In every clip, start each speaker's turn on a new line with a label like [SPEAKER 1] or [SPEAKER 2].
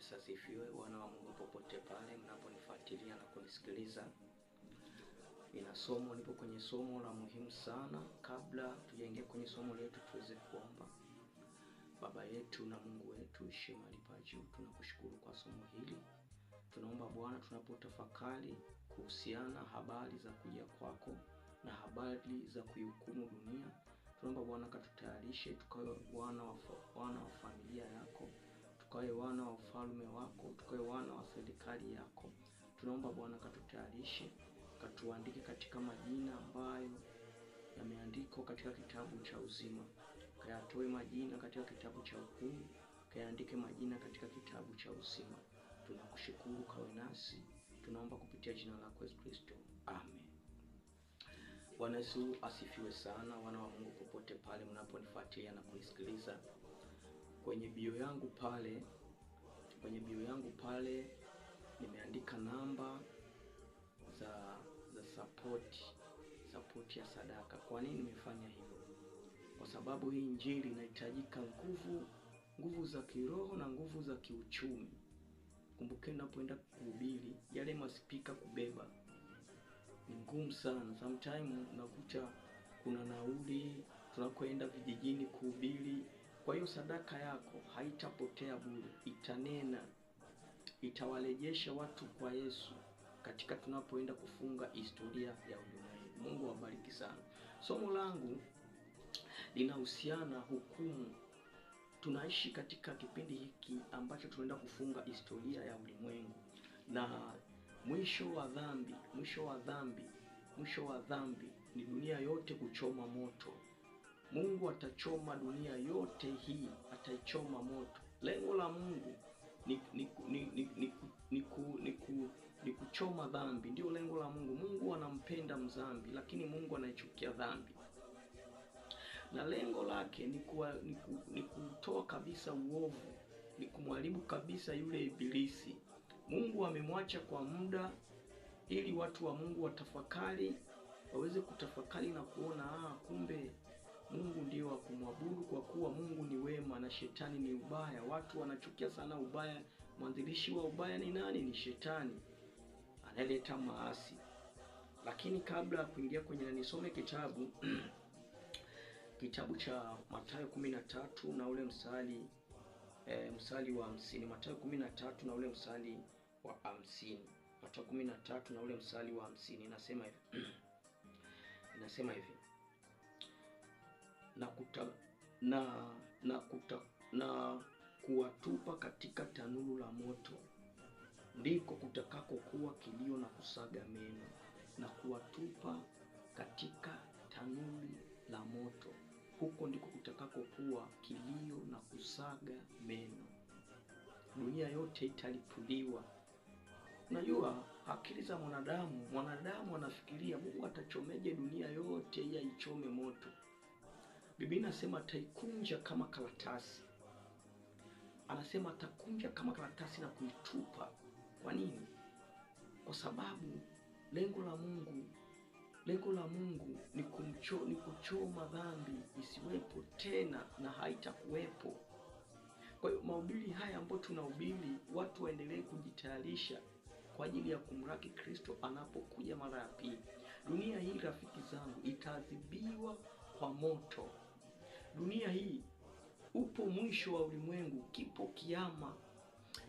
[SPEAKER 1] Yesu asifiwe. Wana wa Mungu popote pale mnaponifuatilia na kunisikiliza, nina somo, nipo kwenye somo la muhimu sana. Kabla tujaingia kwenye somo letu, tuweze kuomba. Baba yetu na Mungu wetu uishiye mahali pa juu, tunakushukuru kwa somo hili. Tunaomba Bwana, tunapotafakari kuhusiana habari za kuja kwako na habari za kuihukumu dunia, tunaomba Bwana katutayarishe tukawe wana wa familia yako, tukawe wana wa ufalme wako, tukawe wana wa serikali yako. Tunaomba Bwana katutayarishe, katuandike katika majina ambayo yameandikwa katika kitabu cha uzima, kayatoe majina katika kitabu cha hukumu, kayaandike majina katika kitabu cha uzima. Tunakushukuru, kawe nasi, tunaomba kupitia jina lako Yesu Kristo, amen. Bwana Yesu asifiwe sana. Wana wa Mungu popote pale mnaponifuatilia na kunisikiliza, kwenye bio yangu pale, kwenye bio yangu pale nimeandika namba za support ya sadaka. Kwa nini nimefanya hivyo? Kwa sababu hii injili inahitajika nguvu za kiroho na nguvu za kiuchumi. Kumbukeni, unapoenda kuhubiri yale maspika kubeba ni ngumu sana. Sometimes unakuta kuna nauli tunakoenda vijijini kuhubiri. Kwa hiyo sadaka yako haitapotea bure, itanena, itawarejesha watu kwa Yesu katika tunapoenda kufunga historia ya ulimwengu. Mungu awabariki sana. Somo langu linahusiana hukumu. Tunaishi katika kipindi hiki ambacho tunaenda kufunga historia ya ulimwengu, na mwisho wa dhambi, mwisho wa dhambi, mwisho wa dhambi ni dunia yote kuchoma moto. Mungu atachoma dunia yote hii, ataichoma moto. Lengo la Mungu ni kuchoma dhambi, ndio lengo la Mungu. Mungu anampenda mzambi, lakini Mungu anaichukia dhambi. Na lengo lake ni kutoa kabisa uovu, ni kumharibu kabisa yule ibilisi. Mungu amemwacha kwa muda ili watu wa Mungu watafakari, waweze kutafakari na kuona kumbe Mungu ndio wa kumwabudu, kwa kuwa Mungu ni wema na shetani ni ubaya. Watu wanachukia sana ubaya. Mwanzilishi wa ubaya ni nani? Ni shetani, analeta maasi. Lakini kabla ya kuingia kwenye, nisome kitabu kitabu cha Mathayo 13 na ule mstari mstari wa 50. Mathayo 13 na ule mstari wa 50. Mathayo 13 na ule mstari wa 50 inasema hivi. Inasema hivi: na kuwatupa katika tanuru la moto, ndiko kutakako kuwa kilio na kusaga meno. Na kuwatupa katika tanuru la moto, huko ndiko kutakako kuwa kilio na kusaga meno. Dunia yote italipuliwa. Unajua akili za mwanadamu, mwanadamu anafikiria Mungu atachomeje dunia yote hii, aichome moto. Biblia inasema ataikunja kama karatasi. Anasema atakunja kama karatasi na kuitupa. Kwa nini? Kwa sababu lengo la Mungu, lengo la Mungu ni kuchoma dhambi isiwepo tena na haitakuwepo. Kwa hiyo mahubiri haya ambayo tunahubiri, watu waendelee kujitayarisha kwa ajili ya kumlaki Kristo anapokuja mara ya pili. Dunia hii, rafiki zangu, itaadhibiwa kwa moto. Dunia hii, upo mwisho wa ulimwengu, kipo kiama.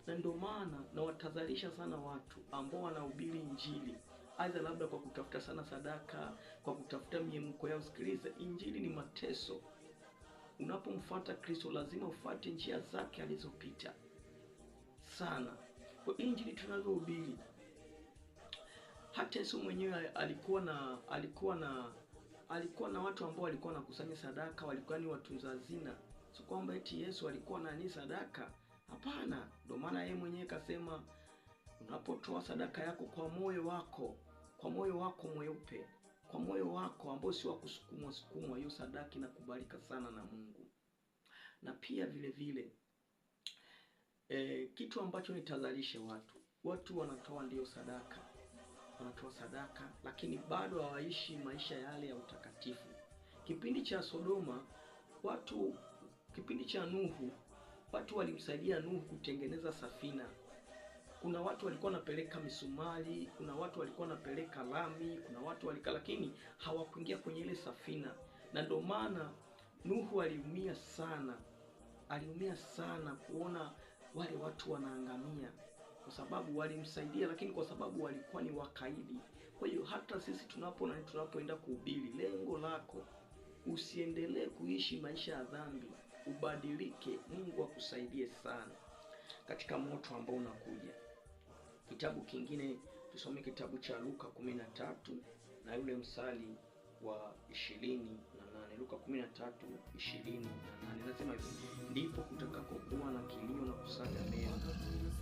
[SPEAKER 1] Na ndio maana na watadharisha sana watu ambao wanahubiri injili, aidha labda kwa kutafuta sana sadaka, kwa kutafuta miemko yao. Sikiliza, injili ni mateso. Unapomfuata Kristo lazima ufuate njia zake alizopita sana. Kwa injili tunazohubiri, hata Yesu mwenyewe alikuwa na watu ambao walikuwa wanakusanya sadaka, walikuwa ni watunza hazina. Sio kwamba eti Yesu alikuwa na nani sadaka, hapana. Ndio maana yeye mwenyewe kasema, unapotoa sadaka yako kwa moyo wako, kwa moyo wako mweupe, kwa moyo wako ambao si wa kusukumwa sukumwa, hiyo sadaka inakubalika sana na Mungu. Na pia vile vile kitu ambacho nitazalishe watu, watu wanatoa ndio sadaka, wanatoa sadaka, lakini bado hawaishi maisha yale ya utakatifu. Kipindi cha Sodoma watu, kipindi cha Nuhu, Watu walimsaidia Nuhu kutengeneza safina. Kuna watu walikuwa wanapeleka misumari, kuna watu walikuwa wanapeleka lami, kuna watu walika, lakini hawakuingia kwenye ile safina. Na ndio maana Nuhu aliumia sana. Aliumia sana kuona wale watu wanaangamia, kwa sababu walimsaidia, lakini kwa sababu walikuwa ni wakaidi. Kwa hiyo hata sisi tunapoenda kuhubiri, lengo lako usiendelee kuishi maisha ya dhambi, ubadilike. Mungu akusaidie sana katika moto ambao unakuja. Kitabu kingine tusome kitabu cha Luka 13 na yule msali wa 28. Luka 13:28 nasema hivi: ndipo kutakapokuwa na kilio na kusaga meno,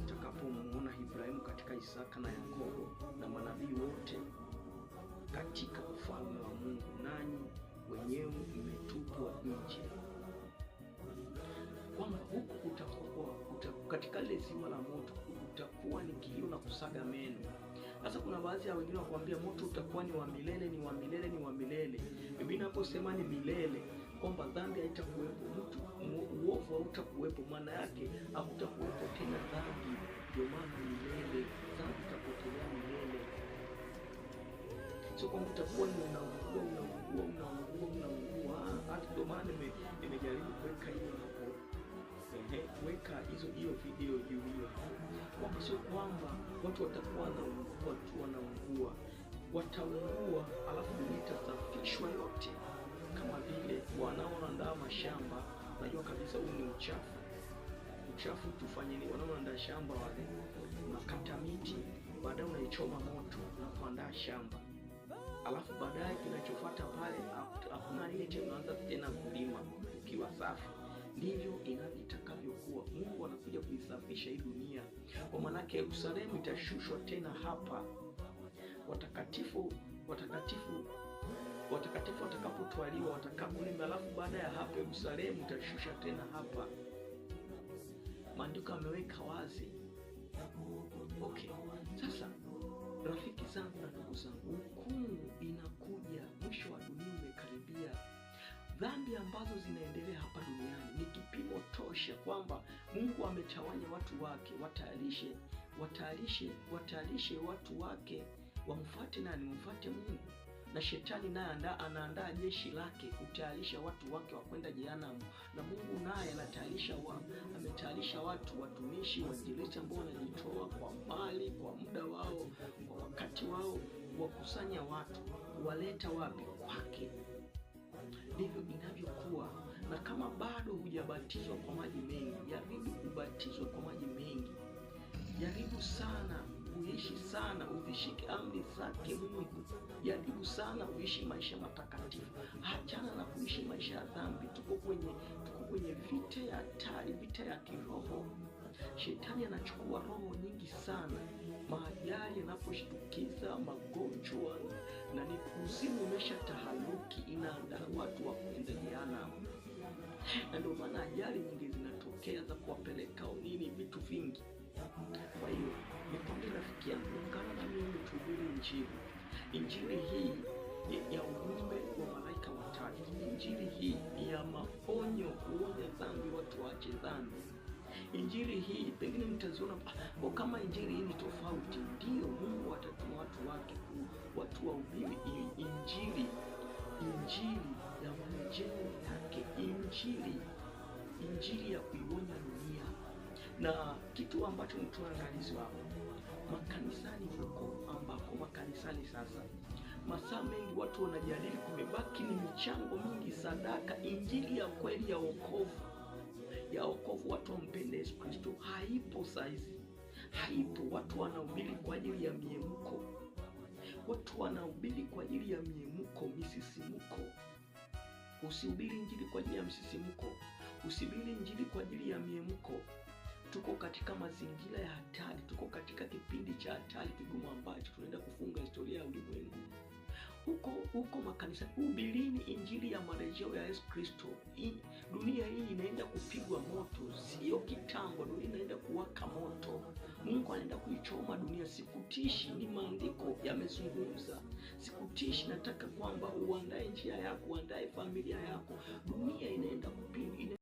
[SPEAKER 1] utakapomuona Ibrahimu katika Isaka na Yakobo na manabii wote katika ufalme wa Mungu, nanyi wenyewe mmetupwa nje. Kwamba huku kutakuwa katika lile ziwa la moto utakuwa ni kilio na kusaga meno. Sasa kuna baadhi ya wengine wakwambia moto utakuwa ni wa milele, ni wa milele, ni wa milele. Biblia inaposema ni milele, kwamba dhambi haitakuwepo, mtu uovu hautakuwepo, maana yake hakutakuwepo tena dhambi. Ndio maana milele, dhambi itapotelea milele. So kwamba utakuwa ni unaungua, unaungua, unaungua, unaungua. Hata ndio maana nimejaribu kuweka hiyo hapo. Weka hiyo video juu hiyo hapo. Kwamba sio kwamba watu watakuwa wanaungua tu, wanaungua, wataungua alafu dunia itasafishwa yote, kama vile wanaoandaa mashamba. Unajua kabisa huu ni uchafu. Uchafu tufanye nini? Wanaoandaa shamba wale, unakata miti, baadaye unaichoma moto unapoandaa shamba. Alafu baadaye kinachofuata pale hakuna nini tena, unaanza tena kulima ukiwa safi. Ndivyo itakavyokuwa. Mungu anakuja kuisafisha hii dunia. Kwa maana yake Yerusalemu itashushwa tena hapa. Watakatifu watakapotwaliwa, watakapolima, alafu baada ya hapo Yerusalemu itashusha tena hapa. Maandiko yameweka wazi. Okay. Sasa rafiki zangu na ndugu zangu, hukumu inakuja, mwisho wa dunia umekaribia. Dhambi ambazo zinaendelea hapa duniani ni kipimo tosha kwamba Mungu ametawanya watu wake, watayarishe watu wake wamfuate nani? Wamfuate Mungu. Na shetani naye anaandaa jeshi lake kutayarisha watu wake wa kwenda jehanamu. Na Mungu naye ametayarisha watu, watumishi, wainjilisti ambao wanajitoa kwa mali, kwa muda wao, kwa wakati wao, wakusanya watu, waleta wapi? Kwake. Ndivyo inavyokuwa. Na kama bado hujabatizwa kwa maji mengi, jaribu kubatizwa kwa maji mengi. Jaribu sana uishi sana, uzishike amri zake Mungu. Jaribu sana uishi maisha matakatifu. Achana na kuishi maisha ya dhambi. Tuko kwenye vita ya hatari, vita ya kiroho. Shetani anachukua roho nyingi sana. Maajali yanaposhtukiza, magonjwa na ni kuzimu umesha taharuki, inaandaa watu wa kwenda jehanamu. Na ndio maana ajali nyingi zinatokea za kuwapeleka nini, vitu vingi. Kwa hiyo nikwambie rafiki yangu, ungana na mimi tuhubiri Injili. Injili hii ya ujumbe wa malaika watatu. Injili hii ni ya maonyo, kuonya dhambi, watu waache dhambi. Injili hii pengine mtaziona kama injili hii ni tofauti. Ndio, Mungu atatuma watu wake, watu wahubiri injili, injili ya marejeo yake, injili ya kuionya dunia. Na kitu ambacho mtuangalizi wako makanisani huko, ambako makanisani sasa masaa mengi watu wanajadili, kumebaki ni michango mingi, sadaka. Injili ya kweli ya wokovu, watu wampende Yesu Kristo, haipo saizi, haipo. Watu wanahubiri kwa ajili ya miemko, watu wanahubiri kwa ajili ya miemko, misisimuko. Usihubiri injili kwa ajili ya msisimuko, usihubiri injili kwa ajili ya miemko. Tuko katika mazingira ya hatari, tuko katika kipindi cha hatari kigumu ambacho tunaenda kufunga historia ya ulimwengu. Huko makanisa, hubirini injili ya marejeo ya Yesu Kristo. Dunia hii inaenda kupigwa moto, sio kitambo, dunia inaenda kuwaka moto. Mungu anaenda kuichoma dunia. Sikutishi, ni maandiko yamezungumza. Sikutishi, nataka kwamba uandae njia yako, uandae familia yako. Dunia inaenda kupigwa.